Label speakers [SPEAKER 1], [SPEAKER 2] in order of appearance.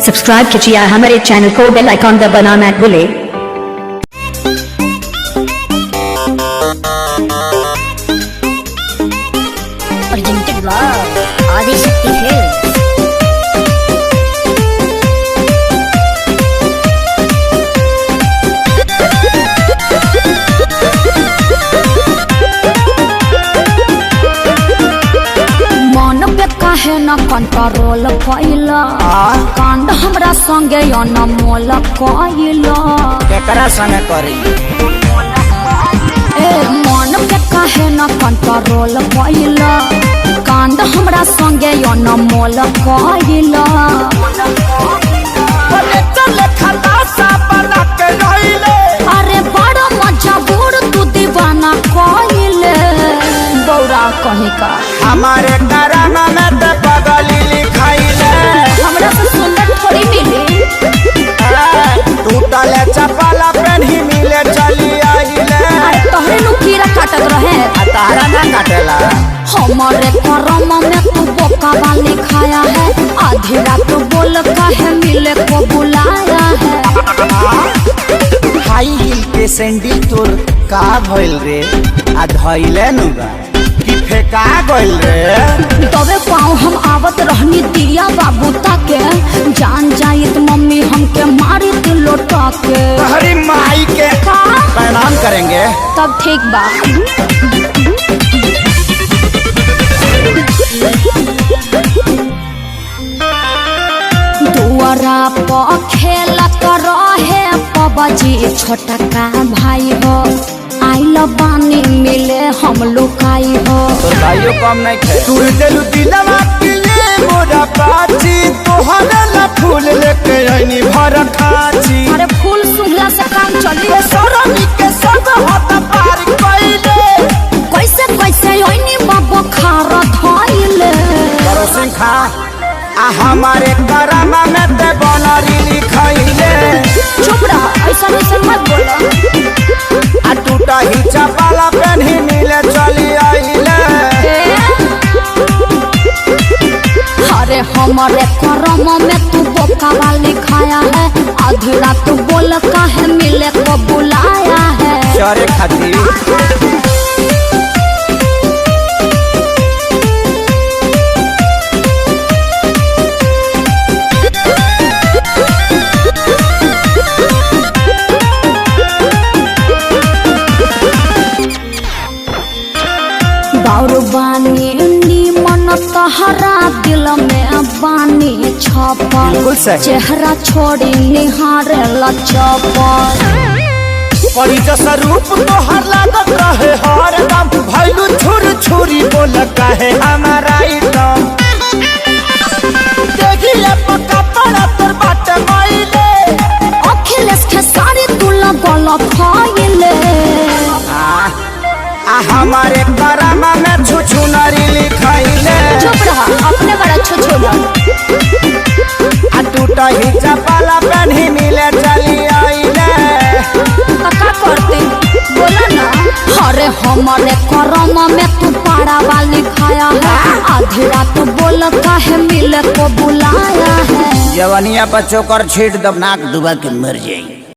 [SPEAKER 1] Subscribe कीजिए हमारे channel को, बेल आइकॉन दबाना मत भूलें।
[SPEAKER 2] Presented by Adishakti Films.
[SPEAKER 3] मन पे काहे न कंट्रोल कैला, कांड हमरा संगे अनमोल कैला।
[SPEAKER 4] केकरा संगे करी?
[SPEAKER 3] ए मन पे काहे न कंट्रोल कैला, कांड हमरा संगे अनमोल कैला।
[SPEAKER 4] बोले चले खलासा बना के रहिले।
[SPEAKER 3] अरे बड़ा मजबूर तू दीवाना कैले, बौरा कहीं का।
[SPEAKER 4] हमारे कराना में ते पगली लिखाइले।
[SPEAKER 3] हमरा से सुंदर थोड़ी मिली।
[SPEAKER 4] टूटल चपला पेन्ही मिले चली आइले।
[SPEAKER 3] अरे तोहरे नु कीड़ा काटत रहे।
[SPEAKER 4] आ तारा ना काटेला।
[SPEAKER 3] हमारे करम में तू बोकावा लिखाया है, आधी रात बोल काहे मिले को बुलाया है।
[SPEAKER 4] हाई हिल के सैंडल तोर का भइल रे? आ धइले नु बा कि फेका गइल रे?
[SPEAKER 3] तबे पाँव हम आवत रहनी दिया बाबू ताके, जान जाइत मम्मी हमके मारी लोटा के।
[SPEAKER 4] हरी माई के
[SPEAKER 3] का?
[SPEAKER 4] प्रणाम करेंगे।
[SPEAKER 3] तब ठीक बा। दुआरा पर खेलत रहे पबजी छोटका भाई हो, आइल बानी मिले हम लुकाई हो।
[SPEAKER 4] तोर भाइयों कम नहीं खे। तू दिलु दिलवा के ये मोरा बाची, तोहरे ला फूल लेके आईनी भर खाची।
[SPEAKER 3] अरे फूल सुंघला से काम चली?
[SPEAKER 4] सरमी के सब हाथ पार कइले।
[SPEAKER 3] कैसे कैसे ओइनी बाबो खार धइले।
[SPEAKER 4] करो सिंखा आ हमारे करामा में ते बनरी लिखाइले।
[SPEAKER 3] चुप रह, ऐसा ऐसा मत बोलो।
[SPEAKER 4] आ टूटा ही चपाला पेन्ही मिले चली आइले।
[SPEAKER 3] अरे हमारे करम में तू बोकावा लिखाया है, आधी रात बोल काहे मिले को बुलाया है।
[SPEAKER 4] चरे खातिर।
[SPEAKER 3] बाउर बानी निमन तहरा दिल में बानी छपल,
[SPEAKER 4] बिल्कुल सही।
[SPEAKER 3] चेहरा छोड़ी निहारे लचपल।
[SPEAKER 4] परी जस रूप तोहर लागत रहे हर दम, भइलु छुर छुरी बोल काहे हमारा आइटम। देखिए पक्का पड़ा तोर बाटे माइले।
[SPEAKER 3] अखिलेश खेसारी तू लगल फैले।
[SPEAKER 4] आ हमारे करामा में छुछु नरी लिखाइले।
[SPEAKER 3] चुप रह, अपने बड़ा छुछुला।
[SPEAKER 4] आ टूटा ही चपला पेन्ही मिले चली आइले।
[SPEAKER 3] तो का करते बोला ना? अरे हमारे करम में तू पारा वाली खाया है, आधी रात बोल काहे मिले को बुलाया है।
[SPEAKER 4] जवनिया पर चोकर छीट दब नाक डुबा के मर जाएंगे।